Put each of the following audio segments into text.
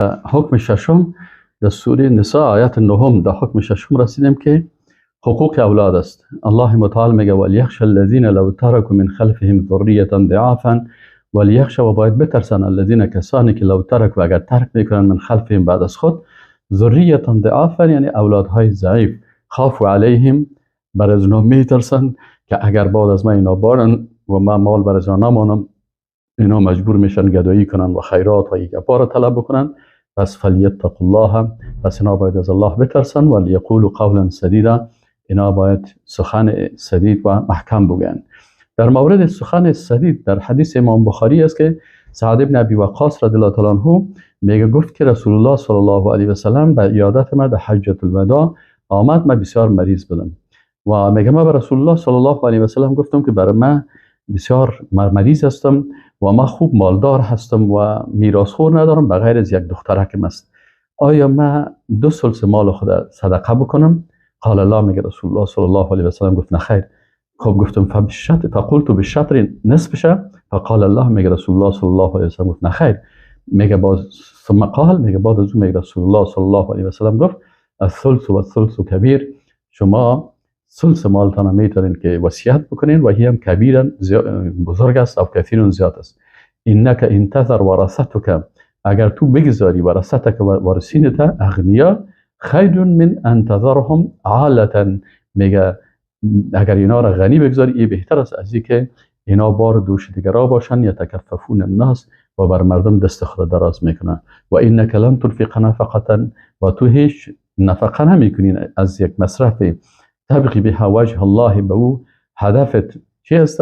حکم ششم در سوره نساء آیت نهم، در حکم ششم رسیدیم که حقوق اولاد است. الله متعال میگه ولیخش الذین لو ترکوا من خلفهم ذریة ضعافا، ولیخش و باید بترسن الذین کسانی که لو ترکوا اگر ترک میکنن من خلفهم بعد از خود، ذریة ضعافا یعنی اولادهای ضعیف، خافوا علیهم بر از اونا میترسن که اگر بعد از من اینا بارن و من مال بر از اینا نمانم، اینا مجبور میشن گدایی کنن و خیرات و یک گپا را طلب بکنن. پس فلیتقوا الله، پس اینا باید از الله بترسن، و لیقولوا قولا سدیدا، اینا باید سخن سدید و محکم بگن. در مورد سخن سدید در حدیث امام بخاری است که سعد بن ابی وقاص رضی الله تعالی عنه میگه گفت که رسول الله صلی الله علیه و سلم به عیادت ما در حجة الوداع آمد، من بسیار مریض بودم و میگه من به رسول الله صلی الله علیه و سلم گفتم که برای من بسیار مریض هستم و من خوب مالدار هستم و میراثخوار ندارم به غیر از یک دخترکم است، آیا من دو ثلث مال خود صدقه بکنم؟ قال لا، میگه رسول الله صلی الله علیه و سلم گفت نه خیر. خب گفتم فبالشطر، فقلت بالشطر نصفشه، فقال الله، میگه رسول الله صلی الله علیه و سلم گفت نه خیر. میگه باز ثم قال، میگه بعد از اون میگه رسول الله صلی الله علیه و سلم گفت الثلث والثلث کبیر، شما ثلث مالتان میتونین که وصیت بکنین و هی هم کبیرا بزرگ است او کثیر زیاد است. انک ان تذر ورثتک، اگر تو بگذاری ورثتک وارثینت اغنیا خیر من ان تذرهم عالة، میگه اگر اینا را غنی بگذاری ای بهتر است از اینکه اینا بار دوش دیگرا باشن، یتکففون الناس و بر مردم دست خود دراز میکنن. و انک لن تنفق نفقه، و تو هیچ نفقه نمیکنین از یک مصرف تبغی بها وجه الله، به او هدفت چی است؟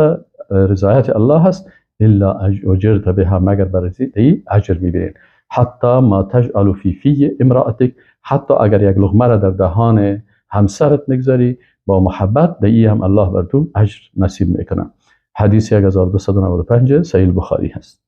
رضایت الله هست، الا اجرت بها، مگر بر ای اجر میبینین. حتی ما تجعل فی فی امرأتک، حتی اگر یک لقمه را در دهان همسرت میگذاری با محبت، در ای هم الله بر تو اجر نصیب میکنه. حدیث 1295 صحیح بخاری هست.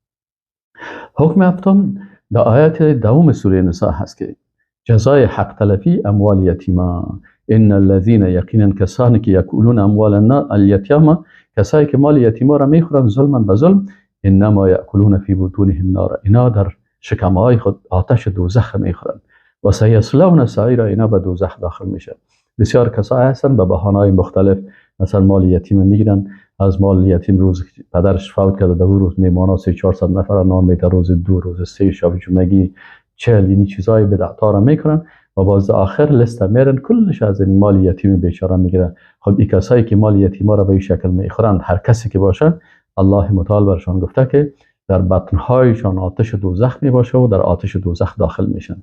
حکم هفتم در آیت دوم سوره نساء هست که جزای حق تلفی اموال یتیما، ان الذین یقینا کسانی که یکولون اموال الیتیما، کسایی که مال یتیما را میخورن ظلما به ظلم، انما یاکلون فی بطونهم نارا، اینا در شکمهای خود آتش دوزخ میخورن، و سیصلون سعیرا، اینا به دوزخ داخل میشن. بسیار کسایی هستن به بهانه‌های مختلف، مثلا مال یتیم میگیرن، از مال یتیم روز پدرش فوت کرده در روز میمانا 300-400 نفر نان میده، روز دو روز سه شب جمعگی 40، یعنی چیزای بدعتا را میکنن و باز آخر لست میرن کلش از این مال یتیم بیچاره میگیرن. خب این کسایی که مال یتیما را به این شکل میخورن، هر کسی که باشه، الله متعال برشان گفته که در بطنهایشان آتش دوزخ میباشه و در آتش دوزخ داخل میشن.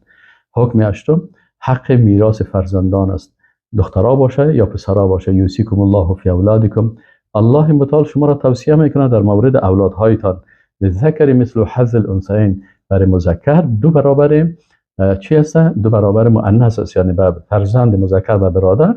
حکم هشتم حق میراث فرزندان است، دخترا باشه یا پسرا باشه. یوصیکم الله فی اولادکم، الله متعال شما را توصیه میکنه در مورد اولادهایتان، للذکر مثل حظ الانثیین، برای مذکر دو برابر چی است؟ دو برابر مؤنث است، یعنی به فرزند مذکر و برادر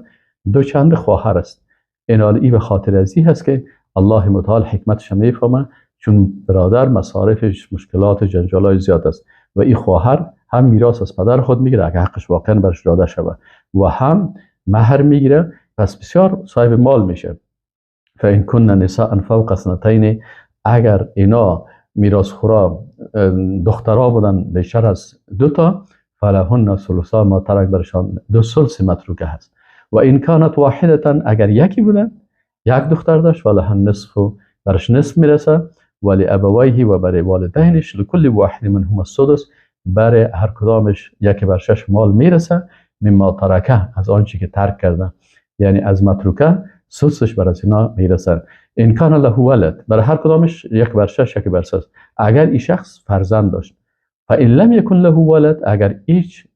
دو چند خواهر است. این ای به خاطر از این هست که الله متعال حکمتش میفهمه، چون برادر مصارفش مشکلات جنجالای زیاد است و این خواهر هم میراث از پدر خود میگیره اگه حقش واقعا برش داده شود و هم مهر میگیره، پس بسیار صاحب مال میشه. فان کن نساء فوق اثنتین، اگر اینا میراث خورا دخترا بودن بیشتر از دو تا، فلهن ثلثا ما ترک، برشان دو ثلث متروکه هست. و این کانت واحدة، اگر یکی بودن یک دختر داشت، فلها النصف، برش نصف میرسه، ولی ابویه و برای والدینش، لکل واحد منهما السدس، برای هر کدامش یک بر شش مال میرسه، مما ترکه، از آنچه که ترک کرده، یعنی از متروکه سدسش بر از اینا میرسن. ان کان له ولد، برای هر کدامش یک بر شش، یک بر سه، اگر این شخص فرزند داشت. فان لم یکن له ولد، اگر هیچ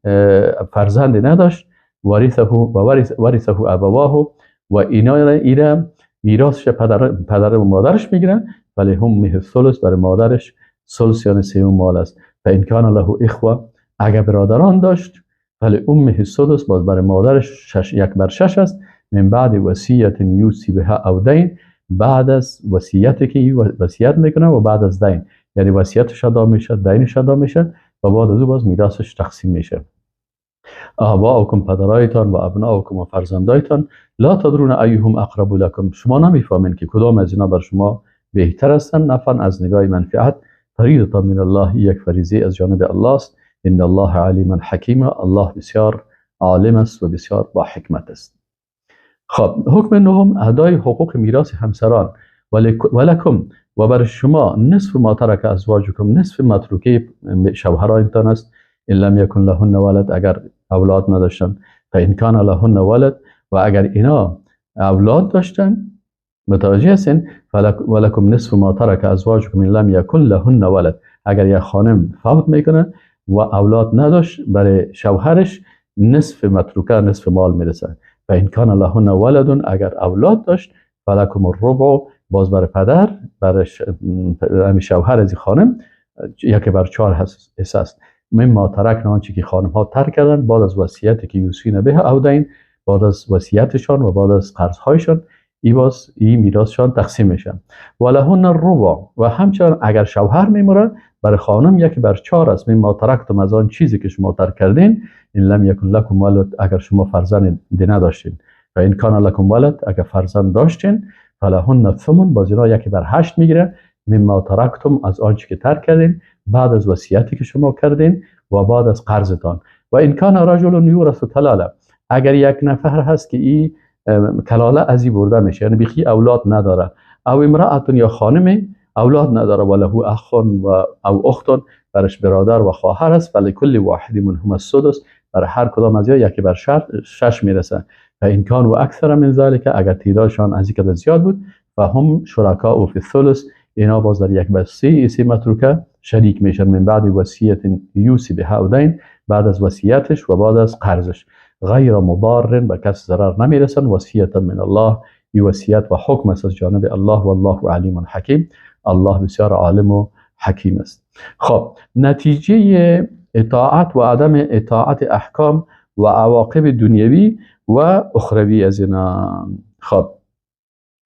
فرزندی نداشت، ورثه و ورثه ابواه، و اینا ایره میراثش پدر و مادرش میگیرن، ولی هم مه ثلث، برای مادرش ثلث یعنی سوم مال است. فان کان له اخوه، اگر برادران داشت، ولی امه السدس، باز برای مادرش یک بر شش است، من بعد وصیت یوصی بها او دین، بعد از وصیتی که وصیت میکنه و بعد از دین، یعنی وصیتش ادا میشه، دینش ادا میشه و بعد از او باز میراثش تقسیم میشه. آباؤکم، پدرایتان، و ابناؤکم و فرزندایتان، لا تدرون ایهم اقرب لکم، شما نمیفهمین که کدام از اینا بر شما بهتر هستند، نفعا از نگاه منفعت. فریضة من الله، یک فریضه از جانب الله است. ان الله علیم حکیم، الله بسیار عالم است و بسیار با حکمت است. خب حکم نهم ادای حقوق میراث همسران. ولکم و بر شما نصف ما ترک ازواجکم، نصف متروکه شوهرانتان است. ان لم یکن لهن ولد، اگر اولاد نداشتن. فان کان لهن ولد، و اگر اینا اولاد داشتن، متوجه هستین، ولکم نصف ما ترک ازواجکم ان لم یکن لهن ولد، اگر یک خانم فوت میکنه و اولاد نداشت، برای شوهرش نصف متروکه، نصف مال میرسه. فان کان لهن ولد، اگر اولاد داشت، فلکم الربع، باز برای پدر، برای شوهر از خانم 1/4 حصه است. مما ترکنا، آنچه که خانم ها ترک کردن بعد از وصیتی که یوصین به او دین، بعد از وصیتشان و بعد از قرضهایشان، ای باز ای میراثشان تقسیم میشن. ولهن الربع، و همچنان اگر شوهر میمره برای خانم 1/4 است. مما ترکتم، از آن چیزی که شما ترک کردین. ان لم یکن لکم ولد، اگر شما فرزند نداشتین. و ان کان لکم ولد، اگر فرزند داشتین، فلهن الثمن، باز اینا 1/8 میگیره. مما ترکتم، از آنچه که ترک کردین بعد از وصیتی که شما کردین و بعد از قرضتان. و ان کان رجل یورث کلاله، اگر یک نفر هست که این کلاله از این برده میشه، یعنی بیخی اولاد نداره، او امرأة یا خانم اولاد نداره، و له اخ و او اخت، برش برادر و خواهر است، فلکل واحد منهم السدس، برای هر کدام از 1/6 میرسه. و ان کان و اکثر من ذلک، اگر تعدادشان از این زیاد بود، فهم شرکاء فی الثلث، اینا باز در 1/3 ایسی متروکه شریک میشن. من بعد وصیت یوسی بها او دین، بعد از وصیتش و بعد از قرضش. غیر مضار، به کس ضرر نمیرسن. وصیت من الله، ای وصیت و حکم است از جانب الله. والله علیم حکیم، الله بسیار عالم و حکیم است. خب نتیجه اطاعت و عدم اطاعت احکام و عواقب دنیوی و اخروی از اینا. خب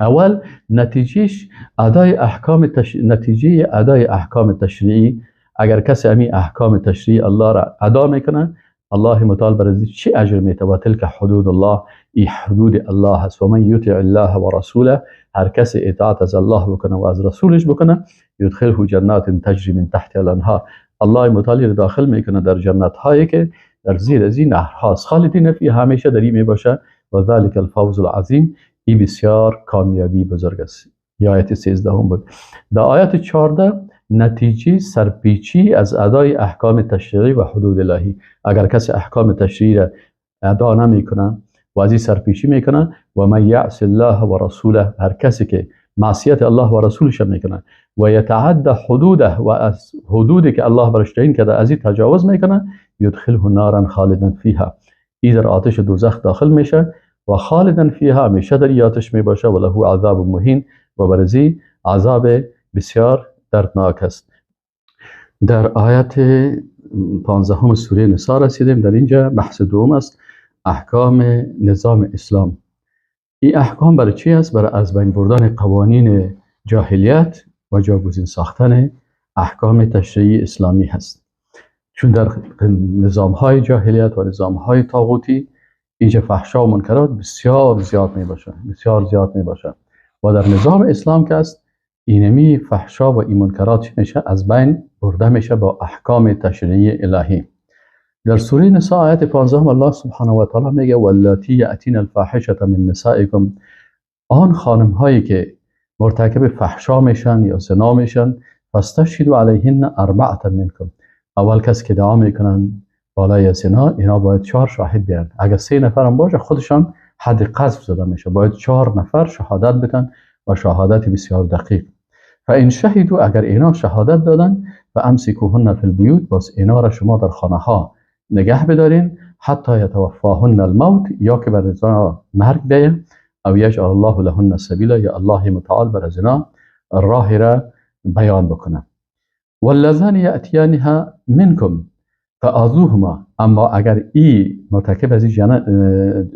اول نتیجهش ادای احکام نتیجه ادای احکام تشریعی. اگر کسی امی احکام تشریعی الله را ادا میکنه، الله متعال بر از چی اجر میته؟ و تلک حدود الله، ای حدود الله هست. و من یطع الله و رسوله، هر کسی اطاعت از الله بکنه و از رسولش بکنه، یدخله جنات تجری من تحت الانهار، الله متعال داخل میکنه در جنت هایی که در زیر از این نهرهاست، خالدین فیها، همیشه در این میباشه. و ذلک الفوز العظیم، این بسیار کامیابی بزرگ است. یا آیت 13 بود. در آیت 14 نتیجه سرپیچی از ادای احکام تشریعی و حدود الهی. اگر کسی احکام تشریعی را ادا نمیکنه و از این سرپیچی میکنه، و من یعص الله و رسوله، هر کسی که معصیت الله و رسولش میکنه و یتعدى حدوده، و از حدودی که الله برش تعیین کرده از این تجاوز میکنه، یدخله نارا خالدا فیها، این در آتش دوزخ داخل میشه و خالدا فیها، همیشه در آتش میباشه، و له عذاب مهین، و برزی عذاب بسیار دردناک است. در آیت 15 سوره نساء رسیدیم. در اینجا بحث دوم است، احکام نظام اسلام. این احکام برای چی است؟ برای از بین بردن قوانین جاهلیت و جاگزین ساختن احکام تشریعی اسلامی هست. چون در نظام های جاهلیت و نظام های طاغوتی اینجا فحشا و منکرات بسیار زیاد می باشه، بسیار زیاد می باشه. و در نظام اسلام که است، اینمی فحشا و این منکرات میشه از بین برده میشه با احکام تشریعی الهی. در سوره نساء آیت 15 الله سبحانه و تعالی میگه واللاتی یأتین الفاحشه من نسائکم، آن خانم هایی که مرتکب فحشا میشن یا زنا میشن، فاستشهدوا علیهن اربعه منکم، اول کس که دعا میکنن بالای زنا، اینا باید 4 شاهد بیارن. اگر 3 نفر هم باشه خودشان حد قذف زده میشه، باید 4 نفر شهادت بدن و شهادت بسیار دقیق. فان شهدوا، اگر اینا شهادت دادن، فامسکوهن فی البیوت، باز اینا را شما در خانه ها نگه بدارین، حتی یتوفاهن الموت، یا که بر زنا مرگ بیه، او یجعل الله لهن سبیلا، یا الله متعال بر زنا راه را بیان بکنه. واللذان یأتیانها منکم فآذوهما، اما اگر ای مرتکب از این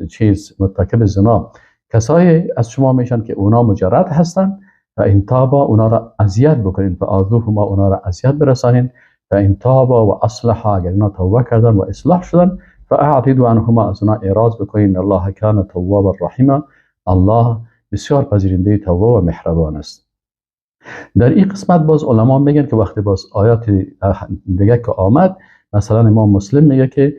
چیز، مرتکب زنا، کسایی از شما میشن که اونا مجرد هستن، و این تابا، اونا را اذیت بکنین، فآذوهما، اونا را اذیت برسانین، و این تابا و اصلحا، اگر اینا توبه کردن و اصلاح شدن، فاعرضوا عنهما، از اونا اعراض بکنین، الله کان توابا رحیما، الله بسیار پذیرنده توبه و مهربان است. در این قسمت باز علما میگن که وقتی باز آیات دیگه که آمد مثلا امام مسلم میگه که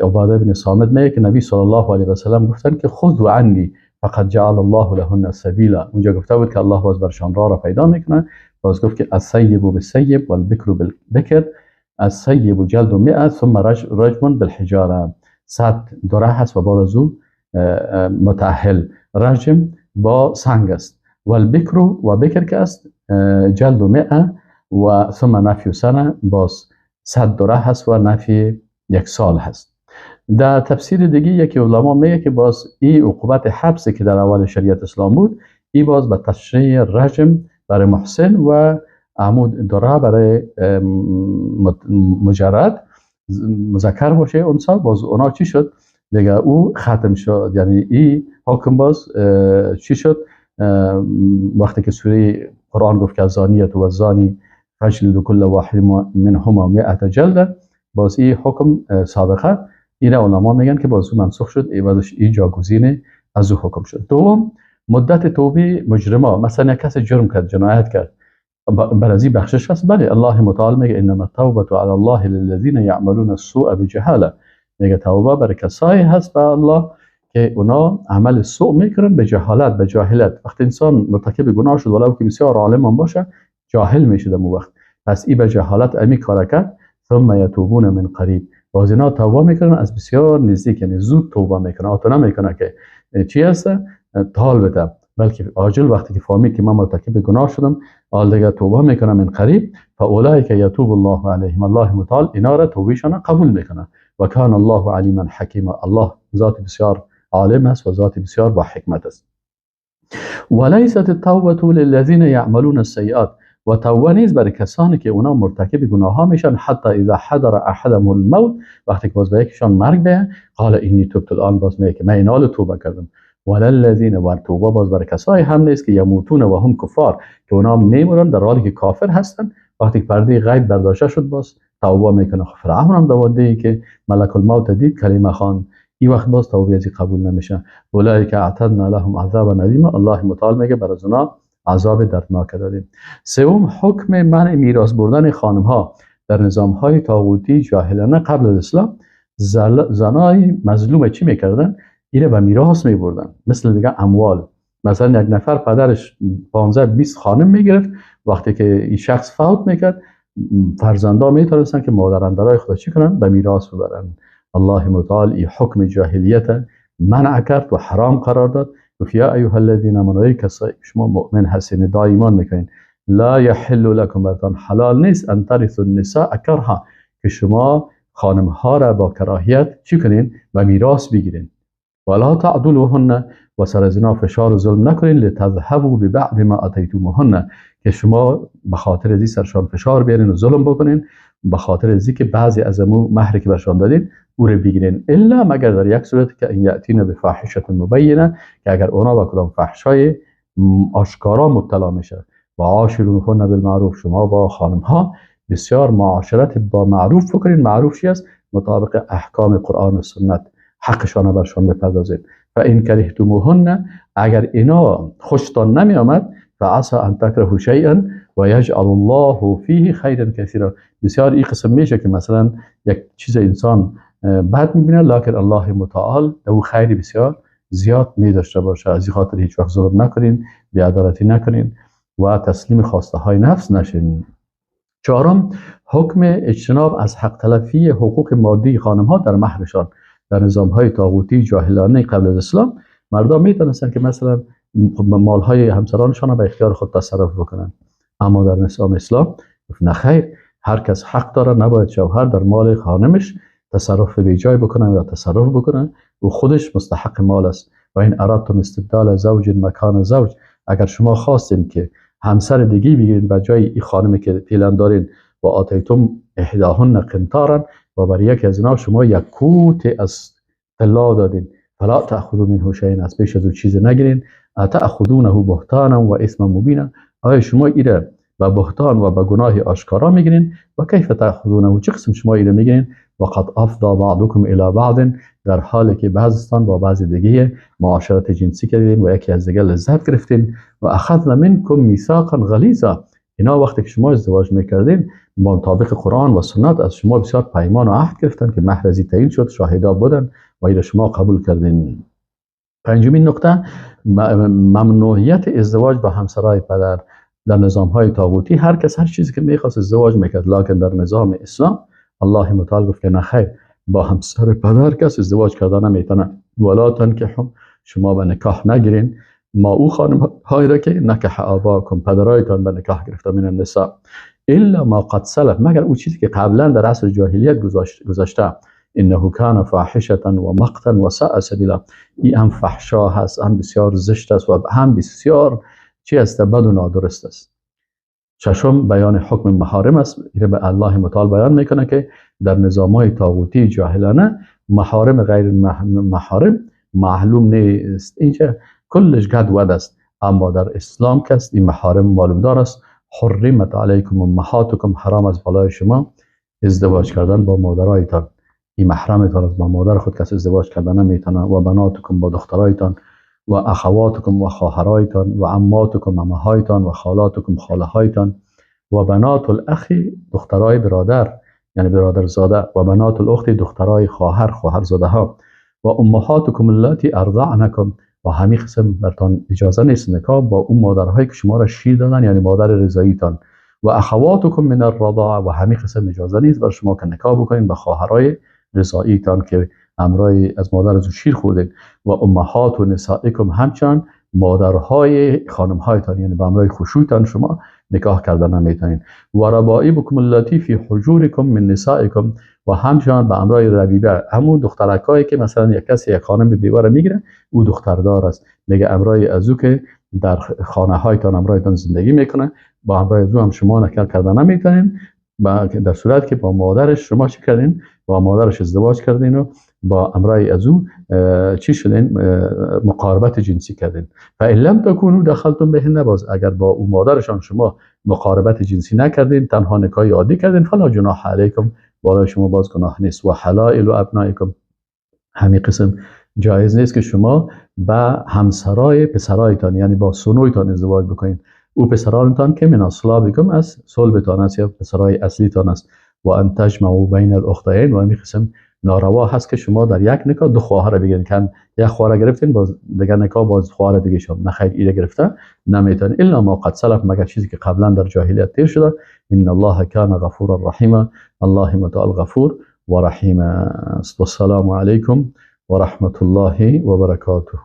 عباده بن صامت میگه که نبی صلی الله علیه و سلم گفتن که خذوا عنی فقد جعل الله لهن سبیلا. اونجا گفته بود که الله باز برشان راه را پیدا میکنه. باز گفت که الثیب بالثیب والبکر بالبکر، الثیب جلد 100 ثم رجم بالحجاره. 100 دوره هست و بعد از او متأهل رجم با سنگ است. والبکر و بکر که است جلد 100 و ثم نفی سنه، باز 100 دوره هست و نفی 1 سال هست. در تفسیر دیگه یکی علما میگه که باز این عقوبت حبس که در اول شریعت اسلام بود، این باز به تشریع رجم برای محسن و عمود دوره برای مجرد مذکر باشه انثی، باز اونا چی شد دیگه؟ او ختم شد. یعنی این حکم باز چی شد؟ وقتی که سوره قرآن گفت که الزانیة و الزانی فاجلدوا کل واحد منهما 100 جلده، باز این حکم سابقه این علما میگن که باز او منسوخ شد، عوضش این جاگزین از او حکم شد. دوم، مدت توبه مجرما. مثلا یک کسی جرم کرد، جنایت کرد، بر از این بخشش هست؟ بله، الله متعال میگه انما التوبة علی الله للذین یعملون السوء بجهاله. میگه توبه برای کسایی هست به الله که اونا عمل سوء میکنن به جهالت، به جاهلت. وقتی انسان مرتکب گناه شد، ولو که بسیار عالم هم باشه، جاهل میشه در وقت. پس ای به جهالت امی کار کرد، ثم یتوبون من قریب، باز اینا توبه میکنن از بسیار نزدیک، یعنی زود توبه میکنن، آتو نمیکنه که چی هست تال بده، بلکه عاجل وقتی که فهمید که من مرتکب گناه شدم، آل دیگه توبه میکنم من قریب. فاولئک یتوب الله علیهم، الله متعال اینا را توبهشان قبول میکنه. و کان الله علیما حکیما، الله ذات بسیار عالم است و ذات بسیار با حکمت است. ولیست التوبه للذین یعملون السیئات، و توبه نیست برای کسانی که اونا مرتکب گناه ها میشن. حتی اذا حضر احدهم الموت، وقتی که باز به یکیشان مرگ بیه، قال انی تبت الان، باز میگه که من اینال توبه کردم. وللذین، و توبه باز برای کسایی هم نیست که یموتون و هم کفار، که اونا میمورن در حالی که کافر هستن. وقتی که پرده غیب برداشته شد باز توبه میکنه. فرعون هم دواده‌ای که ملک الموت دید کلمه خان، این وقت باز توبه ازی قبول نمیشه. اولئک اعتدنا لهم عذابا الیما، الله متعال میگه بر از اونا عذاب دردناک دادیم. سوم، حکم منع میراث بردن خانم ها در نظام های طاغوتی جاهلانه قبل از اسلام. زنای مظلوم چی میکردن؟ اینه به میراث میبردن، مثل دیگه اموال. مثلا یک نفر پدرش 15-20 خانم میگرفت، وقتی که این شخص فوت میکرد، فرزندا میتونستن که مادراندرای خدا چی کنن؟ به میراث ببرن. الله متعال این حکم جاهلیت منع کرد و حرام قرار داد. گفت یا ایها الذین آمنوا، ای کسایی شما مؤمن هستین، ادعای ایمان میکنین، لا یحل لکم، براتان حلال نیست، ان ترثوا النساء کرها، که شما خانم ها را با کراهیت چی کنین؟ و میراث بگیرین. ولا تعدلوهن، و سر از اینا فشار و ظلم نکنین، لتذهبوا ببعض ما اتیتموهن، که شما به خاطر ازی سرشان فشار بیارین و ظلم بکنین، به خاطر ازی که بعضی از امو مهری که برشان دادین او رو بگیرین. الا مگر در یک صورت که ان یاتین بفاحشه مبینه، که اگر اونا با کدام فحشای آشکارا مبتلا میشه. و عاشروهن بالمعروف، شما با خانم ها بسیار معاشرت با معروف بکنین. معروف چی است؟ مطابق احکام قرآن و سنت حقشان برشان بپردازید. و این کرهتموهن، اگر اینا خوشتان نمی آمد، فعسى ان تکرهوا شیئا و یجعل الله فیه خیرا کثیرا. بسیار این قسم میشه که مثلا یک چیز انسان بد میبینه، لکن الله متعال او خیری بسیار زیاد می داشته باشه. از این خاطر هیچ وقت ظلم نکنین، بی‌عدالتی نکنین و تسلیم خواسته های نفس نشین. چهارم، حکم اجتناب از حق تلفی حقوق مادی خانم ها در مهرشان. در نظام های طاغوتی جاهلانه قبل از اسلام، مردم میتونستن که مثلا مال های همسرانشان را به اختیار خود تصرف بکنن، اما در نظام اسلام گفت نه خیر، هر کس حق داره، نباید شوهر در مال خانمش تصرف بی جای بکنه یا تصرف بکنه، او خودش مستحق مال است. و این ارادتم استبدال زوج مکان زوج، اگر شما خواستین که همسر دیگه بگیرین به جای این خانمی که فعلا دارین، و آتیتم احداهن قنطارا، و بر یکی از اینا شما یک کوت از طلا دادین، فلا تأخذوا منه شیئا، از پیش از او چیز نگیرین، اتأخذونه بهتانا و اثما مبینا، آیا شما ایره به بهتان و به گناه آشکارا میگیرین؟ و کیف تأخذونه، چه قسم شما ایره میگیرین؟ و قد افضى بعضکم الی بعض، در حالی که بعضستان با بعض دیگه معاشرت جنسی کردین و یکی از دیگه لذت گرفتین. و اخذنا منکم میثاقا غلیظا، اینا وقتی که شما ازدواج میکردین مطابق قرآن و سنت از شما بسیار پیمان و عهد گرفتن که مهر ازی تعیین شد، شاهدا بودن و اینا شما قبول کردین. پنجمین نقطه، ممنوعیت ازدواج با همسرای پدر. در نظام های طاغوتی هر کس هر چیزی که میخواست ازدواج میکرد، لکن در نظام اسلام الله متعال گفت که نه خیر، با همسر پدر کس ازدواج کردن نمیتونه. ولا تنکحوا، شما به نکاح نگیرین ما او خانم هایی را که نکح آباکم، پدرایتان به نکاح گرفته، من النساء الا ما قد سلف، مگر او چیزی که قبلا در عصر جاهلیت گذشته. انه کان فاحشه و مقتا و ساء سبیلا، این هم فحشا هست، هم بسیار زشت است و هم بسیار چی است، بد و نادرست است. ششم، بیان حکم محارم است. این به الله متعال بیان میکنه که در نظام‌های طاغوتی جاهلانه محارم غیر محارم معلوم نیست، اینجا کلش گد است. اما در اسلام کس این محارم معلوم دار است. حرمت علیکم امهاتکم، حرام از بالای شما ازدواج کردن با مادرایتان، این محرمتان است، با مادر خود کس ازدواج کردن نمیتونه، و بناتکم، با دخترایتان، و اخواتکم، و خواهرایتان، و عماتکم، عمهایتان، و خالاتکم، خاله هایتان، و بنات الاخ، دخترای برادر یعنی برادر زاده، و بنات الاخت، دخترای خواهر، خواهرزاده ها، و امهاتکم اللاتی ارضعنکم، و همین قسم برتان اجازه نیست نکاح با اون مادرهایی که شما را شیر دادن، یعنی مادر رضاییتان، و اخواتکم من الرضاعه، و همین قسم اجازه نیست بر شما که نکاح بکنین با خواهرای رضاییتان که همراه از مادر از او شیر خوردین، و امهات و نسائکم، همچنان مادرهای خانمهایتان یعنی به همراه خشویتان شما نکاح کردن نمیتونین، و ربائبکم اللاتی فی حجورکم من نسائکم، و همچنان به همراه ربیبه، همون دخترکایی که مثلا یک کسی یک خانم بیوه را میگیره، او دختردار است، میگه امرای از او که در خانه هایتان امرایتان زندگی میکنه، با همراه از او هم شما نکاح کردن نمیتونین، در صورت که با مادرش شما چی کردین، با مادرش ازدواج کردین و با امرای از او چی شدین، مقاربت جنسی کردین. فان لم تکونوا دخلتم بهن، باز اگر با او مادرشان شما مقاربت جنسی نکردین، تنها نکاح عادی کردین، فلا جناح علیکم، بالای شما باز گناه نیست. و حلائل ابنائکم، همین قسم جایز نیست که شما با همسرای پسرایتان یعنی با سنویتان ازدواج بکنین، او پسرانتان که من اصلابکم، از صلبتان است یا پسرای اصلیتان است. و ان تجمعوا بین الاختین، و همین قسم ناروا هست که شما در یک نکاح دو خواهر بگیرین، که یک خواهر گرفتین باز دیگر نکاح باز خواهر دیگه شما نخیر ایره گرفته نمیتونین، الا ما قد سلف، مگر چیزی که قبلا در جاهلیت تیر شده. ان الله کان غفورا رحیما، الله متعال غفور و رحیم است. والسلام علیکم و رحمت الله و برکاته.